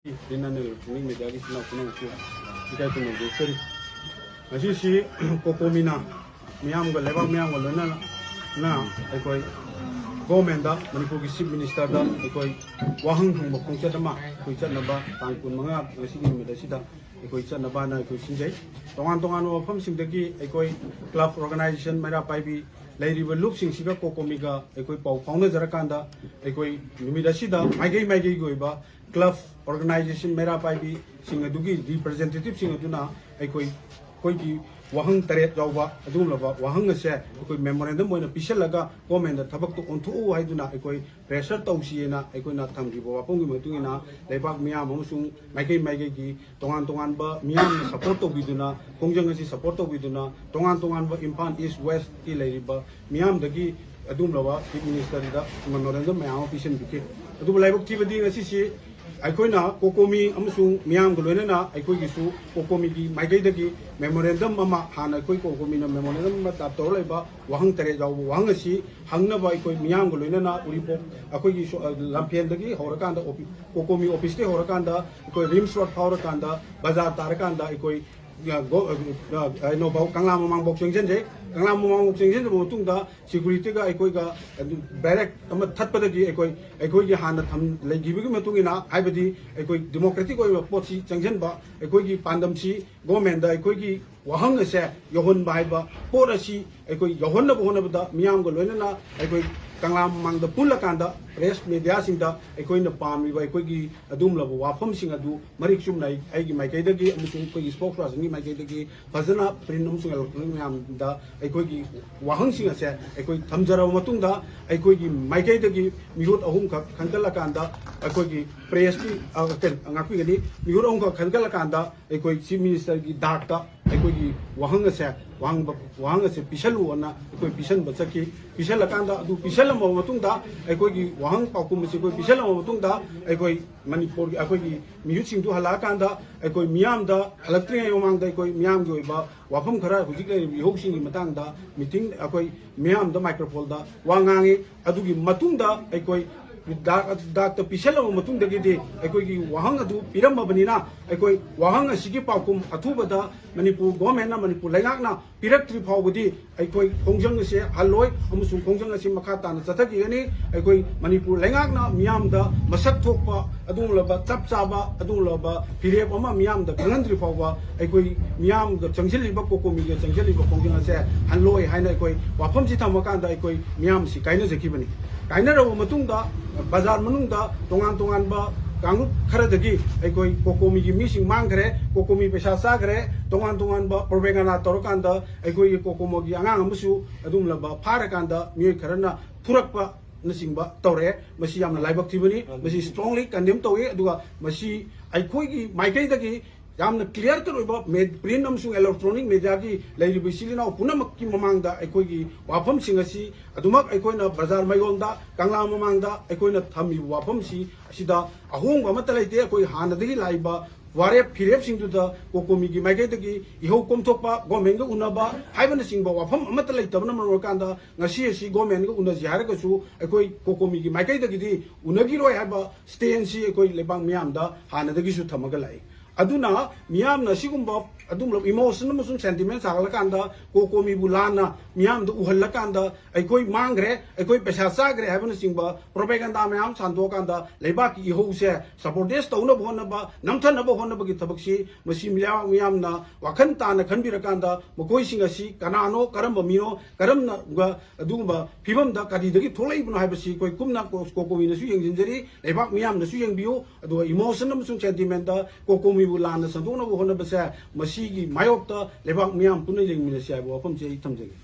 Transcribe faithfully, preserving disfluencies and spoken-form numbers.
ꯏꯟꯅ ꯅꯩꯔꯕ ꯄꯨꯛꯅꯤꯡ ꯃꯦꯗꯤꯌꯥꯒꯤ ꯏꯆꯤꯟ ꯏꯅꯥꯎ ꯄꯨꯝꯅꯃꯛꯄꯨ ꯏꯀꯥꯏ ꯈꯨꯝꯅꯕ ꯐꯣꯡꯗꯣꯛꯆꯔꯤ꯫ ꯉꯁꯤꯁꯤ ꯀꯣꯀꯣꯃꯤꯅ ꯃꯤꯌꯥꯝꯒ, ꯂꯩꯕꯥꯛ ꯃꯤꯌꯥꯝꯒ ꯂꯣꯏꯅꯅ ꯑꯩꯈꯣꯏ ꯒꯣꯔꯃꯦꯟꯗ, ꯃꯅꯤꯄꯨꯔꯒꯤ ꯆꯤꯐ ꯃꯤꯅꯤꯁꯇꯔꯗ ꯑꯩꯈꯣꯏ ꯋꯥꯍꯪ ꯍꯪꯕ ꯈꯣꯡꯆꯠ ꯑꯃ ꯑꯩꯈꯣꯏ ꯆꯠꯅꯕ, ꯇꯥꯡ ꯀꯨꯟꯃꯉꯥ ꯉꯁꯤꯒꯤ ꯅꯨꯃꯤꯠ ꯑꯁꯤꯗ ꯑꯩꯈꯣꯏ ꯆꯠꯅꯕ ꯍꯥꯏꯅ ꯑꯩꯈꯣꯏ ꯁꯤꯟꯖꯩ꯫ ꯇꯣꯉꯥꯟ ꯇꯣꯉꯥꯟꯕ ꯃꯐꯝꯁꯤꯡꯗꯒꯤ ꯑꯩꯈꯣꯏ ꯀ꯭ꯂꯕ, ꯑꯣꯔꯒꯅꯥꯏꯖꯦꯁꯟ, ꯃꯩꯔꯥ ꯄꯥꯏꯕꯤ ꯂꯩꯔꯤꯕ ꯂꯨꯞꯁꯤꯡꯁꯤꯒ ꯀꯣꯀꯣꯃꯤꯒ ꯑꯩꯈꯣꯏ ꯄꯥꯎ ꯐꯥꯎꯅꯖꯔꯀꯥꯟꯗ, ꯑꯩꯈꯣꯏ ꯅꯨꯃꯤꯠ ꯑꯁꯤꯗ ꯃꯥꯏꯀꯩ ꯃꯥꯏꯀꯩꯒꯤ ꯑꯣꯏꯕ ꯀ꯭ꯂꯕ, ꯑꯣꯔꯒꯅꯥꯏꯖꯦꯁꯟ, ꯃꯩꯔꯥ ꯄꯥꯏꯕꯤꯁꯤꯡ ꯑꯗꯨꯒꯤ ꯔꯤꯄ꯭ꯔꯖꯦꯟꯇꯦꯇꯤꯚꯁꯤꯡ ꯑꯗꯨꯅ ꯑꯩꯈꯣꯏ, ꯑꯩꯈꯣꯏꯒꯤ ꯋꯥꯍꯪ ꯇꯔꯦꯠ ꯌꯥꯎꯕ ꯑꯗꯨꯒꯨꯝꯂꯕ ꯋꯥꯍꯪ ꯑꯁꯦ ꯑꯩꯈꯣꯏ ꯃꯦꯃꯣꯔꯦꯟꯗꯝ ꯑꯣꯏꯅ ꯄꯤꯁꯜꯂꯒ ꯒꯣꯔꯃꯦꯟꯗ ꯊꯕꯛꯇꯨ ꯑꯣꯟꯊꯣꯛꯎ ꯍꯥꯏꯗꯨꯅ ꯑꯩꯈꯣꯏ ꯄ꯭ꯔꯦꯁꯔ ꯇꯧꯁꯤꯑꯅ ꯑꯩꯈꯣꯏꯅ ꯊꯝꯈꯤꯕ ꯋꯥꯐꯝꯒꯤ ꯃꯇꯨꯡ ꯏꯟꯅ ꯂꯩꯕꯥꯛ ꯃꯤꯌꯥꯝ ꯑꯃꯁꯨꯡ ꯃꯥꯏꯀꯩ ꯃꯥꯏꯀꯩꯒꯤ ꯇꯣꯉꯥꯟ ꯇꯣꯉꯥꯟꯕ ꯃꯤꯌꯥꯝꯅ ꯁꯄꯣꯔꯠ ꯇꯧꯕꯤꯗꯨꯅ, ꯈꯣꯡꯖꯪ ꯑꯁꯤ ꯁꯄꯣꯔꯠ ꯇꯧꯕꯤꯗꯨꯅ, ꯇꯣꯉꯥꯟ ꯇꯣꯉꯥꯟꯕ ꯏꯝꯐꯥꯜ ꯏꯁ ꯋꯦꯁꯀꯤ ꯂꯩꯔꯤꯕ ꯃꯤꯌꯥꯝꯗꯒꯤ ꯑꯗꯨꯒꯨꯝꯂꯕ ꯆꯤꯐ ꯃꯤꯅꯤꯁꯇꯔꯗ ꯃꯦꯃꯣꯔꯦꯟꯗꯝ ꯃꯌꯥꯝ ꯑꯃ ꯄꯤꯁꯤꯟꯕꯤꯈꯤ꯫ ꯑꯗꯨꯕꯨ ꯂꯥꯏꯕꯛ ꯊꯤꯕꯗꯤ ꯉꯁꯤꯁꯤ ꯑꯩꯈꯣꯏꯅ ꯀꯣꯀꯣꯃꯤ ꯑꯃꯁꯨꯡ ꯃꯤꯌꯥꯝꯒ ꯂꯣꯏꯅꯅ ꯑꯩꯈꯣꯏꯒꯤꯁꯨ ꯀꯣꯀꯣꯃꯤꯒꯤ ꯃꯥꯏꯀꯩꯗꯒꯤ ꯃꯦꯃꯣꯔꯦꯟꯗꯝ ꯑꯃ, ꯍꯥꯟꯅ ꯑꯩꯈꯣꯏ ꯀꯣꯀꯣꯃꯤꯅ ꯃꯦꯃꯣꯔꯦꯟꯗꯝ ꯑꯃ ꯇꯥꯏꯞ ꯇꯧꯔ ꯂꯩꯕ ꯋꯥꯍꯪ ꯇꯔꯦꯠ ꯌꯥꯎꯕ ꯋꯥꯍꯪ ꯑꯁꯤ ꯍꯪꯅꯕ ꯑꯩꯈꯣꯏ ꯃꯤꯌꯥꯝꯒ ꯂꯣꯏꯅꯅ ꯎꯔꯤꯄꯣꯛ, ꯑꯩꯈꯣꯏꯒꯤ ꯁꯣ-, ꯂꯝꯐꯦꯜꯗꯒꯤ ꯍꯧꯔꯀꯥꯟꯗ ꯑꯣꯄꯤ-, ꯀꯣꯀꯣꯃꯤ ꯑꯣꯐꯤꯁꯇꯒꯤ ꯍꯧꯔꯀꯥꯟꯗ ꯑꯩꯈꯣꯏ ꯔꯤꯝꯁ ꯔꯣꯗ ꯐꯥꯎꯔꯀꯥꯟꯗ ꯕꯖꯥꯔ ꯇꯥꯔꯀꯥꯟꯗ ꯑꯩꯈꯣꯏ, ꯑ, ꯒꯣ-, ꯑ, ꯀꯩꯅꯣꯐꯥꯎ, ꯀꯪꯂꯥ ꯃꯃꯥꯡꯐꯥꯎ ꯆꯪꯁꯤꯟꯖꯩ꯫ ꯀꯪꯂꯥ ꯃꯃꯥꯡꯐꯥꯎ ꯆꯪꯁꯤꯟꯖꯕ ꯃꯇꯨꯡꯗ ꯁꯦꯀ꯭ꯌꯨꯔꯤꯇꯤꯒ ꯑꯩꯈꯣꯏꯒ ꯑꯗꯨꯝ ꯕꯦꯔꯦꯛ ꯑꯃ ꯊꯠꯄꯗꯒꯤ ꯑꯩꯈꯣꯏ, ꯑꯩꯈꯣꯏꯒꯤ ꯍꯥꯟꯅ ꯊꯝ-, ꯂꯩꯈꯤꯕꯒꯤ ꯃꯇꯨꯡ ꯏꯟꯅ, ꯍꯥꯏꯕꯗꯤ ꯑꯩꯈꯣꯏ ꯗꯤꯃꯣꯀ꯭ꯔꯦꯇꯤꯛ ꯑꯣꯏꯕ ꯄꯣꯠꯁꯤ ꯆꯪꯁꯤꯟꯕ, ꯑꯩꯈꯣꯏꯒꯤ ꯄꯥꯟꯗꯝꯁꯤ ꯒꯣꯔꯃꯦꯟꯗ ꯑꯩꯈꯣꯏꯒꯤ ꯋꯥꯍꯪ ꯑꯁꯦ ꯌꯧꯍꯟꯕ ꯍꯥꯏꯕ ꯄꯣꯠ ꯑꯁꯤ ꯑꯩꯈꯣꯏ ꯌꯧꯍꯟꯅꯕ ꯍꯣꯠꯅꯕꯗ ꯃꯤꯌꯥꯝꯒ ꯂꯣꯏꯅꯅ ꯑꯩꯈꯣꯏ ꯀꯪꯂꯥ ꯃꯃꯥꯡꯗ ꯄꯨꯜꯂꯀꯥꯟꯗ ꯄ꯭ꯔꯦꯁ ꯃꯦꯗꯤꯌꯥꯁꯤꯡꯗ ꯑꯩꯈꯣꯏꯅ ꯄꯥꯝꯃꯤꯕ ꯑꯩꯈꯣꯏꯒꯤ ꯑꯗꯨꯒꯨꯝꯂꯕ ꯋꯥꯐꯝꯁꯤꯡ ꯑꯗꯨ ꯃꯔꯤꯛ ꯆꯨꯝꯅ ꯑꯩ, ꯑꯩꯒꯤ ꯃꯥꯏꯀꯩꯗꯒꯤ ꯑꯃꯁꯨꯡ ꯑꯩꯈꯣꯏꯒꯤ ꯁ꯭ꯄꯣꯛꯁ ꯄꯥꯔꯁꯟꯒꯤ ꯃꯥꯏꯀꯩꯗꯒꯤ ꯐꯖꯅ ꯄ꯭ꯔꯤꯟ ꯑꯃꯁꯨꯡ ꯏꯂꯦꯛꯇ꯭ꯔꯣꯅꯤꯛ ꯃꯌꯥꯝꯗ ꯑꯩꯈꯣꯏꯒꯤ ꯋꯥꯍꯪꯁꯤꯡ ꯑꯁꯦ ꯑꯩꯈꯣꯏ ꯊꯝꯖꯔꯕ ꯃꯇꯨꯡꯗ, ꯑꯩꯈꯣꯏꯒꯤ ꯃꯥꯏꯀꯩꯗꯒꯤ ꯃꯤꯍꯨꯠ ꯑꯍꯨꯝꯈꯛ ꯈꯟꯒꯠꯂꯀꯥꯟꯗ, ꯑꯩꯈꯣꯏꯒꯤ ꯄ꯭ꯔꯦꯁꯀꯤ, ꯑ, ꯀꯩꯅꯣ, ꯉꯥꯛꯄꯤꯒꯅꯤ, ꯃꯤꯍꯨꯠ ꯑꯍꯨꯝꯈꯛ ꯈꯟꯒꯠꯂꯀꯥꯟꯗ ꯑꯩꯈꯣꯏ ꯆꯤꯐ ꯃꯤꯅꯤꯁꯇꯔꯒꯤ ꯗꯥꯛꯇ ꯑꯩꯈꯣꯏꯒꯤ ꯋꯥꯍꯪ ꯑꯁꯦ, ꯋꯥꯍꯪꯕ-, ꯋꯥꯍꯪ ꯑꯁꯦ ꯄꯤꯁꯜꯂꯨꯑꯣꯅ ꯑꯩꯈꯣꯏ ꯄꯤꯁꯟꯕ ꯆꯠꯈꯤ꯫ ꯄꯤꯁꯜꯂꯀꯥꯟꯗ, ꯑꯗꯨ ꯄꯤꯁꯜꯂꯝꯃꯕ ꯃꯇꯨꯡꯗ, ꯑꯩꯈꯣꯏꯒꯤ ꯋꯥꯍꯪ ꯄꯥꯎꯈꯨꯝ ꯑꯁꯤ ꯑꯩꯈꯣꯏ ꯄꯤꯁꯜꯂꯝꯃꯕ ꯃꯇꯨꯡꯗ, ꯑꯩꯈꯣꯏ ꯃꯅꯤꯄꯨꯔꯒꯤ, ꯑꯩꯈꯣꯏꯒꯤ ꯃꯤꯍꯨꯠꯁꯤꯡꯗꯨ ꯍꯜꯂꯛꯑꯀꯥꯟꯗ, ꯑꯩꯈꯣꯏ ꯃꯤꯌꯥꯝꯗ, ꯍꯜꯂꯛꯇ꯭ꯔꯤꯉꯩ ꯃꯃꯥꯡꯗ ꯑꯩꯈꯣꯏ ꯃꯤꯌꯥꯝꯒꯤ ꯑꯣꯏꯕ ꯋꯥꯐꯝ ꯈꯔ, ꯍꯧꯖꯤꯛ ꯂꯩꯔꯤꯕ ꯏꯍꯧꯁꯤꯡꯒꯤ ꯃꯇꯥꯡꯗ ꯃꯤꯇꯤꯡ, ꯑꯩꯈꯣꯏ ꯃꯤꯌꯥꯝꯗ ꯃꯥꯏꯀ꯭ꯔꯣꯐꯣꯟꯗ ꯋꯥ ꯉꯥꯡꯉꯤ꯫ ꯑꯗꯨꯒꯤ ꯃꯇꯨꯡꯗ ꯑꯩꯈꯣꯏ ꯗꯥꯛ ꯗꯥꯛꯇ ꯄꯤꯁꯜꯂꯕ ꯃꯇꯨꯡꯗꯒꯤꯗꯤ ꯑꯩꯈꯣꯏꯒꯤ ꯋꯥꯍꯪ ꯑꯗꯨ ꯄꯤꯔꯝꯃꯕꯅꯤꯅ, ꯑꯩꯈꯣꯏ ꯋꯥꯍꯪ ꯑꯁꯤꯒꯤ ꯄꯥꯎꯈꯨꯝ ꯑꯊꯨꯕꯗ ꯃꯅꯤꯄꯨꯔ ꯒꯣꯔꯃꯦꯟꯅ, ꯃꯅꯤꯄꯨꯔ ꯂꯩꯉꯥꯛꯅ ꯄꯤꯔꯛꯇ꯭ꯔꯤ ꯐꯥꯎꯕꯗꯤ ꯑꯩꯈꯣꯏ ꯈꯣꯡꯖꯪ ꯑꯁꯦ ꯍꯜꯂꯣꯏ ꯑꯃꯁꯨꯡ ꯈꯣꯡꯖꯪ ꯑꯁꯤ ꯃꯈꯥ ꯇꯥꯅ ꯆꯠꯊꯈꯤꯒꯅꯤ꯫ ꯑꯩꯈꯣꯏ ꯃꯅꯤꯄꯨꯔ ꯂꯩꯉꯥꯛꯅ ꯃꯤꯌꯥꯝꯗ ꯃꯁꯛ ꯊꯣꯛꯄ ꯑꯗꯨꯒꯨꯝꯂꯕ ꯆꯞ ꯆꯥꯕ ꯑꯗꯨꯒꯨꯝꯂꯕ ꯐꯤꯔꯦꯞ ꯑꯃ ꯃꯤꯌꯥꯝꯗ ꯈꯪꯍꯟꯗ꯭ꯔꯤ ꯐꯥꯎꯕ ꯑꯩꯈꯣꯏ ꯃꯤꯌꯥꯝꯒ ꯆꯪꯁꯤꯜꯂꯤꯕ, ꯀꯣꯀꯣꯃꯤꯒ ꯆꯪꯁꯤꯜꯂꯤꯕ ꯈꯣꯡꯖꯪ ꯑꯁꯦ ꯍꯜꯂꯣꯏ ꯍꯥꯏꯅ ꯑꯩꯈꯣꯏ ꯋꯥꯐꯝꯁꯤ ꯊꯝꯃꯀꯥꯟꯗ ꯑꯩꯈꯣꯏ ꯃꯤꯌꯥꯝꯁꯤ ꯀꯥꯏꯅꯖꯈꯤꯕꯅꯤ꯫ ꯀꯥꯏꯅꯔꯕ ꯃꯇꯨꯡꯗ ꯕꯖꯥꯔ ꯃꯅꯨꯡꯗ ꯇꯣꯉꯥꯟ ꯇꯣꯉꯥꯟꯕ ꯀꯥꯡꯂꯨꯞ ꯈꯔꯗꯒꯤ ꯑꯩꯈꯣꯏ ꯀꯣꯀꯣꯃꯤꯒꯤ ꯃꯤꯁꯤꯡ ꯃꯥꯡꯈ꯭ꯔꯦ, ꯀꯣꯀꯣꯃꯤ ꯄꯩꯁꯥ ꯆꯥꯈ꯭ꯔꯦ, ꯇꯣꯉꯥꯟ ꯇꯣꯉꯥꯟꯕ propaganda ꯇꯧꯔꯀꯥꯟꯗ ꯑꯩꯈꯣꯏꯒꯤ ꯀꯣꯀꯣꯃꯤꯒꯤ ꯑꯉꯥꯡ ꯑꯃꯁꯨ ꯑꯗꯨꯒꯨꯝꯂꯕ ꯐꯥꯔꯀꯥꯟꯗ ꯃꯤꯑꯣꯏ ꯈꯔꯅ ꯐꯨꯔꯛꯄꯅꯆꯤꯡꯕ ꯇꯧꯔꯦ꯫ ꯃꯁꯤ ꯌꯥꯝꯅ ꯂꯥꯏꯕꯛ ꯊꯤꯕꯅꯤ꯫ ꯃꯁꯤ strongly condemn ꯇꯧꯏ꯫ ꯑꯗꯨꯒ ꯃꯁꯤ ꯑꯩꯈꯣꯏꯒꯤ ꯃꯥꯏꯀꯩꯗꯒꯤ ꯌꯥꯝꯅ clear cut ꯑꯣꯏꯕ ꯃꯦ-, print ꯑꯃꯁꯨꯡ electronic mediaꯒꯤ ꯂꯩꯔꯤꯕ ꯏꯆꯤꯜ ꯏꯅꯥꯎ ꯄꯨꯝꯅꯃꯛꯀꯤ ꯃꯃꯥꯡꯗ ꯑꯩꯈꯣꯏꯒꯤ ꯋꯥꯐꯝꯁꯤꯡ ꯑꯁꯤ ꯑꯗꯨꯃꯛ ꯑꯩꯈꯣꯏꯅ ꯕꯖꯥꯔ ꯃꯌꯣꯜꯗ, ꯀꯪꯂꯥ ꯃꯃꯥꯡꯗ ꯑꯩꯈꯣꯏꯅ ꯊꯝꯃꯤꯕ ꯋꯥꯐꯝꯁꯤ ꯑꯁꯤꯗ ꯑꯍꯣꯡꯕ ꯑꯃꯠꯇ ꯂꯩꯇꯦ꯫ ꯑꯩꯈꯣꯏ ꯍꯥꯟꯅꯗꯒꯤ ꯂꯥꯛꯏꯕ ꯋꯥꯔꯦꯞ ꯐꯤꯔꯦꯞꯁꯤꯡꯗꯨꯗ ꯀꯣꯀꯣꯃꯤꯒꯤ ꯃꯥꯏꯀꯩꯗꯒꯤ ꯏꯍꯧ ꯀꯣꯝꯊꯣꯛꯄ, ꯒꯣꯔꯃꯦꯟꯒ ꯎꯅꯕ ꯍꯥꯏꯕꯅꯆꯤꯡꯕ ꯋꯥꯐꯝ ꯑꯃꯠꯇ ꯂꯩꯇꯕꯅ ꯃꯔꯝ ꯑꯣꯏꯔꯀꯥꯟꯗ ꯉꯁꯤ ꯑꯁꯤ ꯒꯣꯔꯃꯦꯟꯒ ꯎꯅꯁꯤ ꯍꯥꯏꯔꯒꯁꯨ ꯑꯩꯈꯣꯏ ꯀꯣꯀꯣꯃꯤꯒꯤ ꯃꯥꯏꯀꯩꯗꯒꯤꯗꯤ ꯎꯅꯈꯤꯔꯣꯏ ꯍꯥꯏꯕ stanceꯁꯤ ꯑꯩꯈꯣꯏ ꯂꯩꯕꯥꯛ ꯃꯤꯌꯥꯝꯗ ꯍꯥꯟꯅꯗꯒꯤꯁꯨ ꯊꯝꯃꯒ ꯂꯥꯛꯏ꯫ ꯑꯗꯨꯅ ꯃꯤꯌꯥꯝꯅ ꯁꯤꯒꯨꯝꯕ ꯑꯗꯨꯒꯨꯝꯂꯕ emotion ꯑꯃꯁꯨꯡ sentiment ꯁꯥꯒꯠꯂꯀꯥꯟꯗ ꯀꯣꯀꯣꯃꯤꯕꯨ ꯂꯥꯟꯅ ꯃꯤꯌꯥꯝꯗ ꯎꯍꯜꯂꯀꯥꯟꯗ ꯑꯩꯈꯣꯏ ꯃꯥꯡꯈ꯭ꯔꯦ, ꯑꯩꯈꯣꯏ ꯄꯩꯁꯥ ꯆꯥꯈ꯭ꯔꯦ ꯍꯥꯏꯕꯅꯆꯤꯡꯕ propaganda ꯃꯌꯥꯝ ꯁꯟꯗꯣꯛꯑꯀꯥꯟꯗ ꯂꯩꯕꯥꯛꯀꯤ ꯏꯍꯧꯁꯦ sabotage ꯇꯧꯅꯕ ꯍꯣꯠꯅꯕ, ꯅꯝꯊꯅꯕ ꯍꯣꯠꯅꯕꯒꯤ ꯊꯕꯛꯁꯤ ꯃꯁꯤ ꯃꯤꯌꯥꯝ, ꯃꯤꯌꯥꯝꯅ ꯋꯥꯈꯜ ꯇꯥꯅ ꯈꯟꯕꯤꯔꯀꯥꯟꯗ ꯃꯈꯣꯏꯁꯤꯡ ꯑꯁꯤ ꯀꯅꯥꯅꯣ, ꯀꯔꯝꯕ ꯃꯤꯅꯣ, ꯀꯔꯝꯅ ꯑꯗꯨꯒꯨꯝꯕ ꯐꯤꯕꯝꯗ ꯀꯔꯤꯗꯒꯤ ꯊꯣꯛꯂꯛꯏꯕꯅꯣ ꯍꯥꯏꯕꯁꯤ ꯑꯩꯈꯣꯏ ꯀꯨꯞꯅ ꯀꯣ-, ꯀꯣꯀꯣꯃꯤꯅꯁꯨ ꯌꯦꯡꯁꯤꯟꯖꯔꯤ, ꯂꯩꯕꯥꯛ ꯃꯤꯌꯥꯝꯅꯁꯨ ꯌꯦꯡꯕꯤꯌꯨ꯫ ꯑꯗꯨꯒ emotion ꯑꯃꯁꯨꯡ sentimentꯇ ꯀꯣꯀꯣꯃꯤꯕꯨ ꯂꯥꯟꯅ ꯁꯟꯗꯣꯛꯅꯕ ꯍꯣꯠꯅꯕꯁꯦ ꯃꯁꯤꯒꯤ ꯃꯥꯌꯣꯛꯇ ꯂꯩꯕꯥꯛ ꯃꯤꯌꯥꯝ ꯄꯨꯟꯅ ꯌꯦꯡꯃꯤꯟꯅꯁꯤ ꯍꯥꯏꯕ ꯋꯥꯐꯝꯁꯤ ꯑꯩ ꯊꯝꯖꯒꯦ꯫